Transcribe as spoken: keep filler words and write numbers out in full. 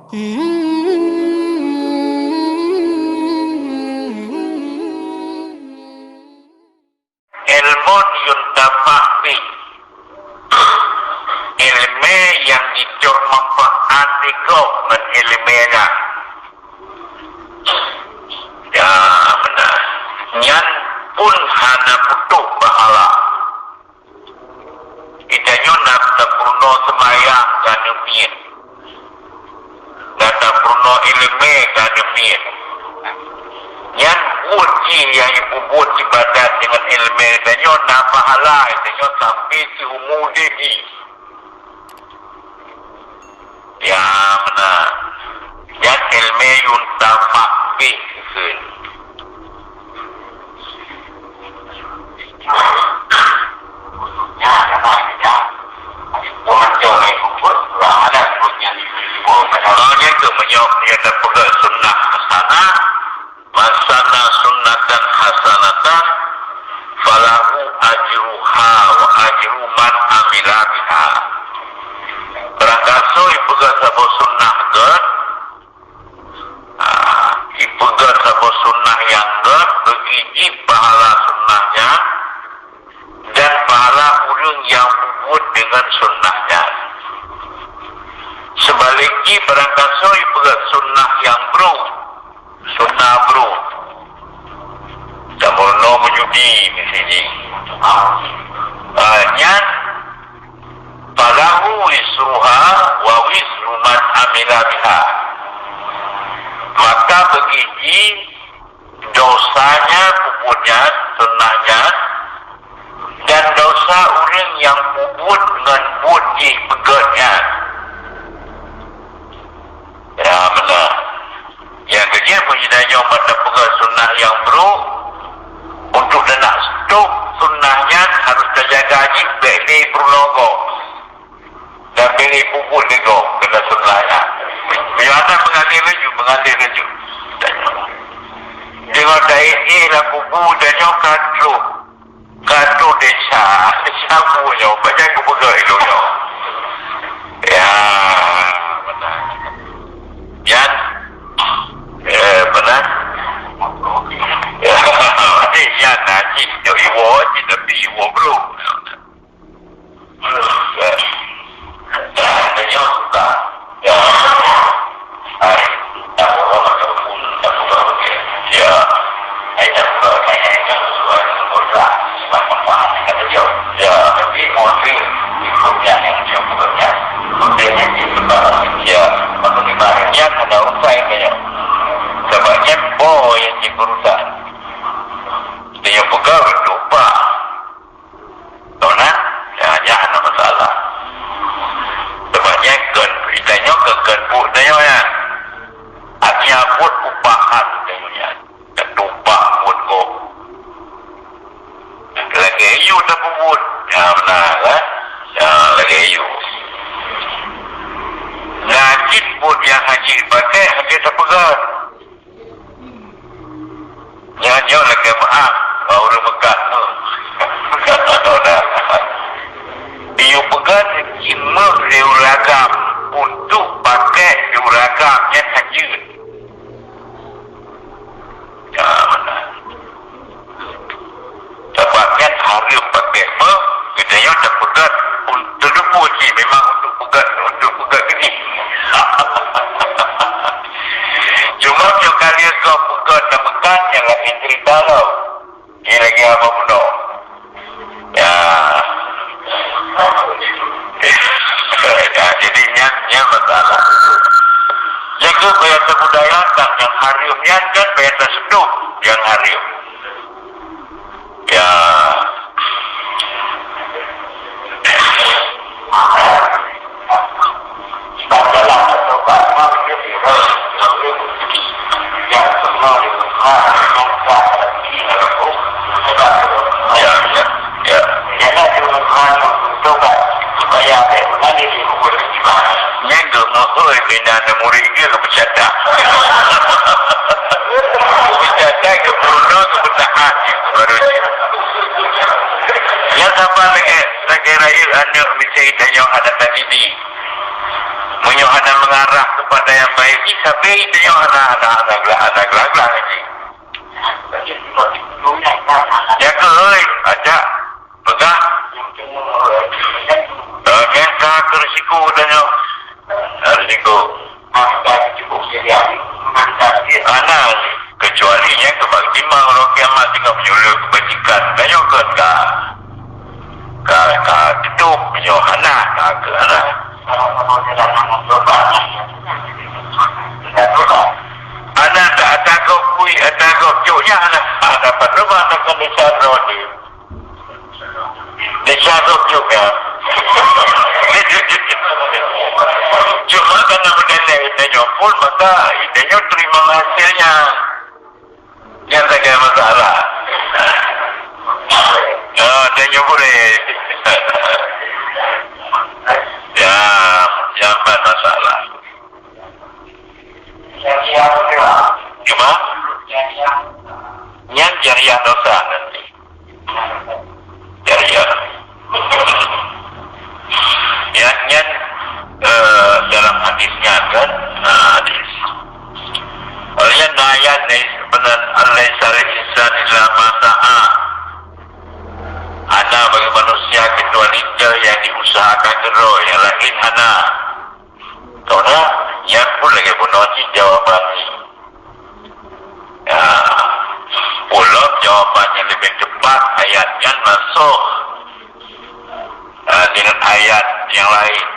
Ilmun yuntafa'u bih. Ileumèe nyang jicok manfaat di gob ngon ileumèe nyan. Ya, meunan. Nyan pun hana putôh pahala. Geutanyoe na tapeurunoe seumayang keu aneuk miet. Na tapeurunoe ileumèe keu aneuk miet. Nyan buet jih nyang jipeubuet ibadat deungon ileumèe geutanyoe na pahala geutanyoe sampoe siumu udép jih. Ya, meunan. Nyan ileumèe yuntafa'u bih kheun. Oh, nyan keuh meunyoe, meunyoe tapeugah sunnah hasanah, man sanna sunnatan hasanatan, falahu ajruha wa ajru man amila biha. Barangkasoe jipeugah saboh sunnah gèt, ah, jipeugah saboh sunnah nyang gèt, beugijih pahala sunnah nyan, dan pahala ureueng nyang peubuet deungon sunnah nyan. Seubalek jih, barangkasoe jipeugah sunnah nyang brôk, sunnah brôk. Tameurunoe meujudi miseujih. Ah, nyan, falahu wizruha wa wizru man amila biha. Maka beugijih dosanya peubuet nyan, sunnah nyan, dan dosa ureueng nyang peubuet ngon buet jih peugèt nyan. Ya, meunan. Nyang keujeuet, meunyoe tanyoe meunan peugah sunnah nyang brôk, untuk neunak stop sunnah nyan harôh tajaga jih bèk lé peurunoe gob. Dan bèk lé peubuet lé gob keunan sunnah nyan. Meunyoe hana, meungalir laju, meungalir laju. Deungon taék-ék lam kubu tanyoe ka trôh. Ka trôh desya, desya bunoe, pajan geupeugah ilôn nyoe. Ya, meunan. Nyan, eh, meunan. Ya, nyan na cit, nyoe iwoe cit, tapi iwoe brôk. Ya. Ya. Ya. Ya. Nyan hana urusan nyan. Sabab nyan boh nyang jipeurusan. Dia peugah lupa. Tona, ya, nyan hana masalah. Sabab nyan kon, geutanyoe kon, kon buet tanyoe nyan. Artinya buet upahan tanyoe nyan. Tatumpah buet gob. Lagèe yue tapeubuet. Ya, meunan, kan? Ya, lagèe yue. Na cit buet nyang hana jipakék, hana tapeugah. Nyan nyoe lagèe meu'ah bak ureueng meukat meuh. Yue peugah cit meuh di ureueng agam untuk pakék di ureueng agam nyan hanjeuet. Ya, meunan. Sabab nyan hareuem pakék meuh, geutanyoe tapeugah un-, teudeungoe cit memang untuk peugah, untuk peugah keudéh. Cuma nyoe ka lheueh gob peugah tameukat, nyan laén ceurita lom. Nyan lagèe haba bunoe. Ya. Ya, jadi nyan, nyan masalah. Jadi, payah tabudayakan nyang hareuem nyan, kan payah taseutôt nyang hareuem. Ya. Ya, ya, ya. Nyan geuh meu'ôi bina aneuk murit geuh geupeucatat. Geupeucatat, geupeurunoe, geupeutaat, baru jih. Nyan saban lagèe, lagèe rayeuk aneuk miseue tanyoe hana tadidik. Meunyoe hana meungarah keu Ada nyang baik jih, tapi tanyoe hana, hana, hana glah-, hana glah-glah jih. Jaga, oi, ajak peugah. Eh, nyan ka keu risiko tanyoe. Eh, risiko. Hana, kecuali nyan keu bak timbang uroe kiamat singoh meunyoe le keubajikan. Tanyoe kon ka, ka, ka tutup, meunyoe hana, ka keu hana. Hana ta-, ata gob kui, ata gob jok nyan hana, hana pat rubah takon desya droe jih. Desya gob jok nyan. Cuma karena meudaléh tanyoe phon, maka tanyoe terima hasilnya. Nyan sagai masalah. Oh, tanyoe boleh. Ya, nyan ban masalah. Cuma, nyan jariah dosa nanti. Jariah. Ya, nyan, eh, dalam hadis nyan kan? Nah, hadis. Oleh nyan ayat ni sebenarnya, "Laisa lil insani illa ma sa'a." Hana bagi manusia kecuali nyang diusahakan keudroe, nyang laén hana. Karena nyan pun lagèe bunoe cit jawaban jih. Ya, ulôn jawaban nyang leubeh teupat ayat nyan masôk, ah, dengan ayat nyang laén.